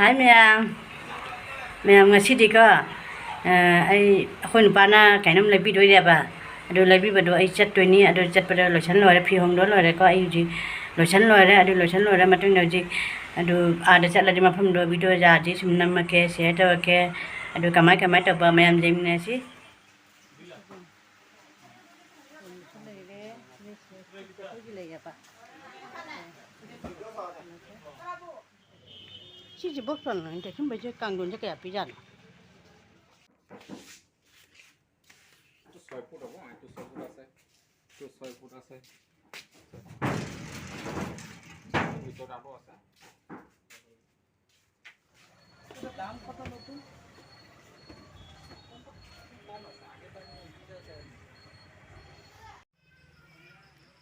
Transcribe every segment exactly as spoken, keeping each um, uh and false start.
ꯍꯥꯏ ꯃꯌꯥꯝ, ꯃꯌꯥꯝ ꯉꯁꯤꯗꯤꯀꯣ, ꯑ, ꯑꯩ, ꯑꯩꯈꯣꯏ ꯅꯨꯄꯥꯅ ꯀꯩꯅꯣꯝ ꯂꯩꯕꯤꯗꯣꯏꯅꯦꯕ꯫ ꯑꯗꯨ ꯂꯩꯕꯤꯕꯗꯣ ꯑꯩ ꯆꯠꯇꯣꯏꯅꯤ꯫ ꯑꯗꯨ ꯆꯠꯄꯗ ꯂꯣꯏꯁꯟ ꯂꯣꯏꯔꯦ, ꯐꯤ ꯍꯣꯡꯗꯣꯛ ꯂꯣꯏꯔꯦꯀꯣ꯫ ꯑꯩ ꯍꯧꯖꯤꯛ ꯂꯣꯏꯁꯟ ꯂꯣꯏꯔꯦ꯫ ꯑꯗꯨ ꯂꯣꯏꯁꯟ ꯂꯣꯏꯔ ꯃꯇꯨꯡꯗ ꯍꯧꯖꯤꯛ ꯑꯗꯨ ꯑꯥꯗ ꯆꯠꯂꯗꯤ ꯃꯐꯝꯗꯣ ꯚꯤꯗꯤꯑꯣ ꯌꯥꯗꯤ ꯁꯨꯝ ꯅꯝꯃꯛꯀꯦ, ꯁꯤꯌꯔ ꯇꯧꯔꯛꯀꯦ꯫ ꯑꯗꯨ ꯀꯃꯥꯏ ꯀꯃꯥꯏ ꯇꯧꯕ ꯃꯌꯥꯝ ꯌꯦꯡꯃꯤꯟꯅꯁꯤ꯫ ꯂꯩꯔꯦ, ꯑꯩꯈꯣꯏꯒꯤ ꯂꯩꯔꯕ꯫ ꯁꯤꯁꯦ ꯕꯣꯛꯁ ꯄꯥꯟꯕꯅꯤꯗ, ꯁꯨꯝꯕꯁꯦ ꯀꯥꯡꯊꯣꯟꯁꯦ ꯀꯌꯥ ꯄꯤꯖꯥꯠꯅꯣ? এইটো ছয় ফুট হ'ব, এইটো ছয় ফুট আছে, এইটো ছয় ফুট আছে, ভিতৰত আৰু আছে। দাম কত নতুন?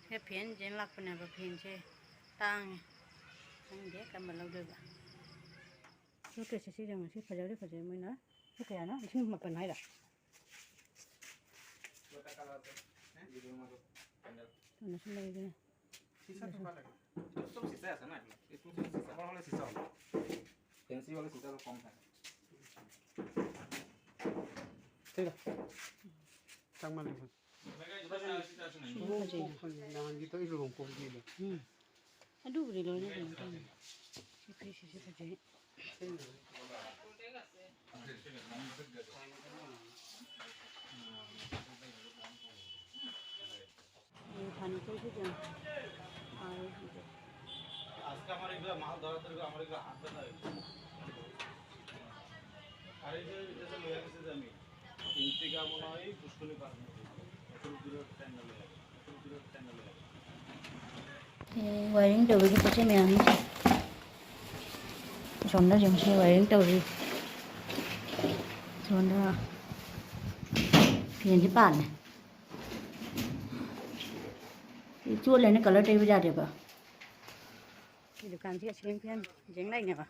ꯁꯦ ꯐꯦꯟ ꯆꯦꯟ ꯂꯥꯛꯄꯅꯦꯕ, ꯐꯦꯟꯁꯦ ꯇꯥꯡꯉꯦ, ꯈꯪꯗꯦ ꯀꯔꯝꯕ ꯂꯧꯗꯣꯏꯕ꯫ ꯁꯤ ꯀꯦꯁꯦ ꯁꯤ ꯌꯦꯡꯉꯣ, ꯁꯤ ꯐꯖꯕꯗꯤ ꯐꯖꯩ ꯃꯣꯏꯅ꯫ ꯁꯤ ꯀꯌꯥꯅꯣ? ꯂꯤꯁꯤꯡ ꯃꯥꯄꯟ ꯍꯥꯏꯔꯣ? ꯀꯩꯅꯣꯁꯨ ꯂꯩꯔꯦ꯫ চিচা থকা লাগে। এইটো চব চিচাই আছে না, এইটো? এইটো চব চিচা। ওপৰ হ'লে চিচা হ'ব। ফেঞ্চি হ'লে চিচাটো কম থাকে। ঠিক আছে। ꯆꯥꯡ ꯃꯥꯟꯅꯩ꯫ ꯁꯤ ꯐꯖꯩ꯫ ꯁꯤ ꯐꯖꯩ꯫ ꯅꯍꯥꯟꯒꯤꯗꯣ ꯑꯩ ꯂꯨꯍꯣꯡ ꯄꯣꯠꯀꯤꯗꯣ꯫ ꯎꯝ꯫ ꯑꯗꯨꯕꯨꯗꯤ ꯂꯣꯏꯅ ꯀꯩꯅꯣ ꯇꯧꯅꯤ꯫ ꯁꯤ ꯐꯤꯁꯤꯁꯨ ꯐꯖꯩ꯫ ꯎꯝ, ꯐꯔꯅꯤꯆꯔꯁꯤꯁꯨ ꯌꯥꯝ ꯐꯔꯦ ꯍꯧꯖꯤꯛ꯫ আজকে আমার এগুলো মাল ধরাতে আমার এগুলো হাত ব্যথা হয়ে গেছে। আর এই যে এটা যে লইয়া গেছে যে আমি, তিন টিকা মনে হয় পুষ্করণী পার হয়ে গেছে। এত দূরে একটা প্যান্ডেল হয়ে গেছে। এত দূরে একটা প্যান্ডেল হয়ে গেছে। ꯑꯦ, ꯋꯥꯏꯔꯤꯡ ꯇꯧꯕꯒꯤ ꯄꯣꯠ ꯆꯩ ꯃꯌꯥꯝ ꯑꯃ꯫ ꯑꯁꯣꯝꯗ ꯌꯦꯡꯉꯨꯁꯦ, ꯋꯥꯏꯔꯤꯡ ꯇꯧꯔꯤ꯫ ꯑꯁꯣꯝꯗ ꯐꯦꯟꯁꯦ ꯄꯥꯜꯂꯦ꯫ ꯁꯤ ꯆꯣꯠꯂꯦꯅ ꯀꯂꯔ ꯇꯩꯕ ꯌꯥꯗꯦꯕ꯫ ꯁꯤ ꯗꯨꯀꯥꯟꯁꯤꯒ ꯁꯤꯂꯤꯡ ꯐꯦꯟ ꯌꯦꯡ ꯂꯩꯅꯦꯕ꯫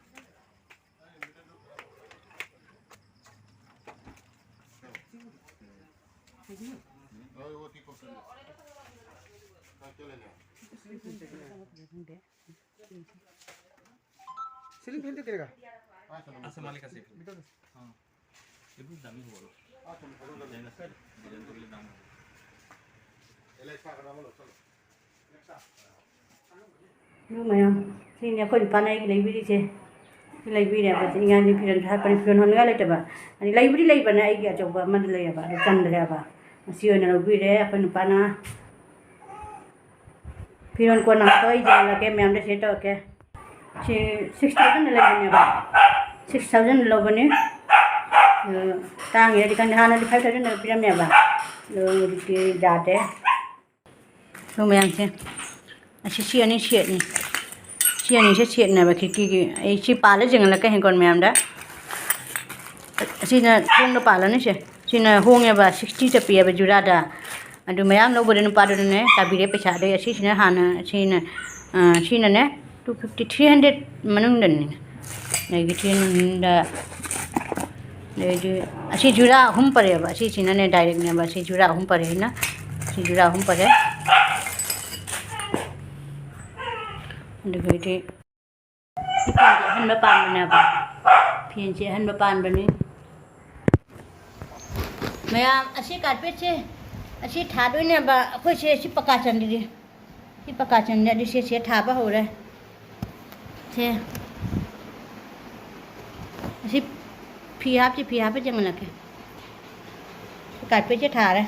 ꯈꯪꯗꯦ꯫ ꯁꯤꯂꯤꯡ ꯐꯦꯟꯗꯤ ꯀꯩꯒ? আছে, মালিক আছে। এইটো দামী হ'ব অলপ। ডিজাইন, ডিজাইন কৰিলে দাম হ'ব। ꯑꯗꯨ ꯃꯌꯥꯝ, ꯁꯤꯅꯤ ꯑꯩꯈꯣꯏ ꯅꯨꯄꯥꯅ ꯑꯩꯒꯤ ꯂꯩꯕꯤꯔꯤꯁꯦ꯫ ꯁꯤ ꯂꯩꯕꯤꯔꯦꯕ, ꯁꯤ ꯏꯉꯥꯡꯒꯤ ꯐꯤꯔꯣꯜ ꯍꯥꯞꯄꯅꯤ, ꯐꯤꯔꯣꯜ ꯍꯣꯡꯅꯤꯡꯉꯥꯏ ꯂꯩꯇꯕ꯫ ꯑꯗꯩ ꯂꯩꯕꯨꯗꯤ ꯂꯩꯕꯅꯦ, ꯑꯩꯒꯤ ꯑꯆꯧꯕ ꯑꯃꯗꯤ ꯂꯩꯌꯦꯕ, ꯑꯗꯨ ꯆꯟꯗ꯭ꯔꯦꯕ꯫ ꯃꯁꯤ ꯑꯣꯏꯅ ꯂꯧꯕꯤꯔꯦ ꯑꯩꯈꯣꯏ ꯅꯨꯄꯥꯅ꯫ ꯐꯤꯔꯣꯜ ꯀꯣꯟꯅ ꯍꯥꯞꯄ ꯑꯩ ꯌꯦꯡꯂꯛꯀꯦ, ꯃꯌꯥꯝꯗ ꯁꯤꯌꯔ ꯇꯧꯔꯛꯀꯦ꯫ ꯁꯤ ꯁꯤꯛꯁ ꯊꯥꯎꯖꯟꯗ ꯂꯩꯕꯅꯦꯕ꯫ ꯁꯤꯛꯁ ꯊꯥꯎꯖꯟꯗ ꯂꯧꯕꯅꯤ꯫ ꯑꯗꯨ ꯇꯥꯡꯉꯦꯗꯤ ꯈꯪꯗꯦ, ꯍꯥꯟꯅꯗꯤ ꯐꯥꯏꯚ ꯊꯥꯎꯖꯟꯗ ꯄꯤꯔꯝꯃꯦꯕ꯫ ꯑꯗꯣ ꯍꯧꯖꯤꯛꯇꯤ ꯌꯥꯗꯦ꯫ ꯁꯤ ꯃꯌꯥꯝꯁꯦ, ꯑꯁꯤ, ꯁꯤ ꯑꯅꯤ ꯁꯦꯠꯅꯤ꯫ ꯁꯤ ꯑꯅꯤꯁꯦ ꯁꯦꯠꯅꯦꯕ ꯈꯤꯔꯀꯤꯒꯤ꯫ ꯑꯩ ꯁꯤ ꯄꯥꯜꯂ ꯌꯦꯡꯍꯜꯂꯛꯀꯦ ꯍꯤꯡꯒꯣꯜ ꯃꯌꯥꯝꯗ꯫ ꯑꯁꯤꯅ ꯊꯣꯡꯗ ꯄꯥꯜꯂꯅꯤꯁꯦ꯫ ꯁꯤꯅ ꯍꯣꯡꯉꯦꯕ, ꯁꯤꯛꯁꯇꯤꯗ ꯄꯤꯌꯦꯕ ꯖꯨꯔꯥꯗ꯫ ꯑꯗꯨ ꯃꯌꯥꯝ ꯂꯧꯕꯗ ꯅꯨꯄꯥꯗꯨꯅꯅꯦ ꯇꯥꯕꯤꯔꯦ ꯄꯩꯁꯥ꯫ ꯑꯗꯩ ꯑꯁꯤꯁꯤꯅ ꯍꯥꯟꯅ, ꯁꯤꯅ, ꯑ, ꯁꯤꯅꯅꯦ, ꯇꯨ ꯐꯤꯐꯇꯤ, ꯊ꯭ꯔꯤ ꯍꯟꯗ꯭ꯔꯦꯠ ꯃꯅꯨꯡꯗꯅꯤ꯫ ꯑꯗꯒꯤ ꯊ꯭ꯔꯤ ꯍꯟꯗ꯭ꯔꯦꯠ ꯃꯅꯨꯡꯗ, ꯑꯗꯩꯗꯤ ꯑꯁꯤ ꯖꯨꯔꯥ ꯑꯍꯨꯝ ꯄꯔꯦꯕ꯫ ꯑꯁꯤꯁꯤꯅꯅꯦ ꯗꯥꯏꯔꯦꯛꯅꯦꯕ꯫ ꯑꯁꯤ ꯖꯨꯔꯥ ꯑꯍꯨꯝ ꯄꯔꯦ ꯑꯩꯅ꯫ ꯁꯤ ꯖꯨꯔꯥ ꯑꯍꯨꯝ ꯄꯔꯦ꯫ ꯑꯗꯨꯒꯗꯤ ꯁꯤ ꯐꯦꯟꯁꯦ ꯑꯍꯟꯕ ꯄꯥꯟꯕꯅꯦꯕ꯫ ꯐꯦꯟꯁꯦ ꯑꯍꯟꯕ ꯄꯥꯟꯕꯅꯤ꯫ ꯃꯌꯥꯝ, ꯑꯁꯤ ꯀꯥꯔꯄꯦꯠꯁꯦ, ꯑꯁꯤ ꯊꯥꯗꯣꯏꯅꯦꯕ꯫ ꯑꯩꯈꯣꯏꯁꯦ ꯁꯤ ꯄꯀꯥ ꯆꯟꯗ꯭ꯔꯤ꯫ ꯁꯤ ꯄꯀꯥ ꯆꯟꯗ꯭ꯔꯤ꯫ ꯑꯗꯨ ꯁꯦ, ꯁꯦ ꯊꯥꯕ ꯍꯧꯔꯦ꯫ ꯁꯦ꯫ ꯑꯁꯤ ꯐꯤ ꯍꯥꯞꯁꯤ, ꯐꯤ ꯍꯥꯞꯄ ꯌꯦꯡꯍꯜꯂꯛꯀꯦ꯫ ꯁꯤ ꯀꯥꯔꯄꯦꯠꯁꯦ ꯊꯥꯔꯦ꯫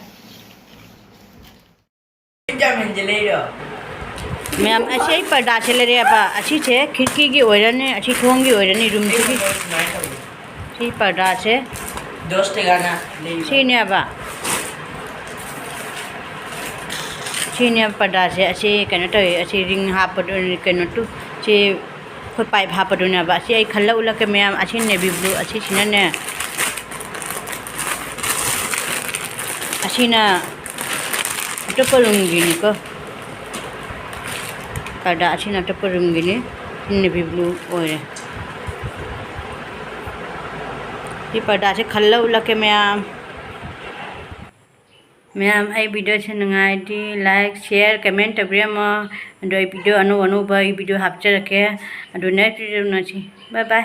ꯃꯌꯥꯝ, ꯑꯁꯤ ꯑꯩ ꯄꯔꯗꯥꯁꯦ ꯂꯩꯔꯛꯑꯦꯕ꯫ ꯑꯁꯤꯁꯦ ꯈꯤꯔꯀꯤꯒꯤ ꯑꯣꯏꯔꯅꯤ, ꯑꯁꯤ ꯊꯣꯡꯒꯤ ꯑꯣꯏꯔꯅꯤ, ꯔꯨꯝꯁꯤꯒꯤ꯫ ꯁꯤ ꯄꯔꯗꯥꯁꯦ ꯁꯤꯅꯦꯕ꯫ ꯁꯤꯅꯦꯕ ꯄꯔꯗꯥꯁꯦ꯫ ꯑꯁꯤ ꯀꯩꯅꯣ ꯇꯧꯋꯤ, ꯑꯁꯤ ꯔꯤꯡ ꯍꯥꯞꯄꯗꯣ, ꯀꯩꯅꯣ ꯇꯨ-, ꯁꯤ ꯑꯩꯈꯣꯏ ꯄꯥꯏꯞ ꯍꯥꯞꯄꯗꯨꯅꯦꯕ꯫ ꯑꯁꯤ ꯑꯩ ꯈꯜꯂ ꯎꯠꯂꯛꯀꯦ ꯃꯌꯥꯝ꯫ ꯑꯁꯤ ꯅꯦꯚꯤ ꯕ꯭ꯂꯨ, ꯑꯁꯤꯁꯤꯅꯅꯦ, ꯑꯁꯤꯅ ꯑꯇꯣꯞꯄ ꯔꯨꯝꯒꯤꯅꯤꯀꯣ꯫ ꯄꯔꯗꯥ ꯑꯁꯤꯅ ꯑꯇꯣꯞꯄ ꯔꯨꯝꯒꯤꯅꯤ꯫ ꯁꯤ ꯅꯦꯚꯤ ꯕ꯭ꯂꯨ ꯑꯣꯏꯔꯦ꯫ ꯁꯤ ꯄꯔꯗꯥꯁꯦ ꯈꯜꯂ ꯎꯠꯂꯛꯀꯦ ꯃꯌꯥꯝ꯫ ꯃꯌꯥꯝ, ꯑꯩ ꯚꯤꯗꯤꯑꯣꯁꯦ ꯅꯨꯡꯉꯥꯏꯔꯗꯤ ꯂꯥꯏꯛ, ꯁꯤꯌꯔ, ꯀꯃꯦꯟ ꯇꯧꯕꯤꯔꯝꯃꯣ꯫ ꯑꯗꯣ ꯑꯩ ꯚꯤꯗꯤꯑꯣ ꯑꯅꯧ ꯑꯅꯧꯕ ꯑꯩ ꯚꯤꯗꯤꯑꯣ ꯍꯥꯞꯆꯔꯛꯀꯦ꯫ ꯑꯗꯨ ꯅꯦꯛꯁ ꯚꯤꯗꯤꯑꯣ ꯎꯅꯁꯤ꯫ ꯕꯥꯏ ꯕꯥꯏ꯫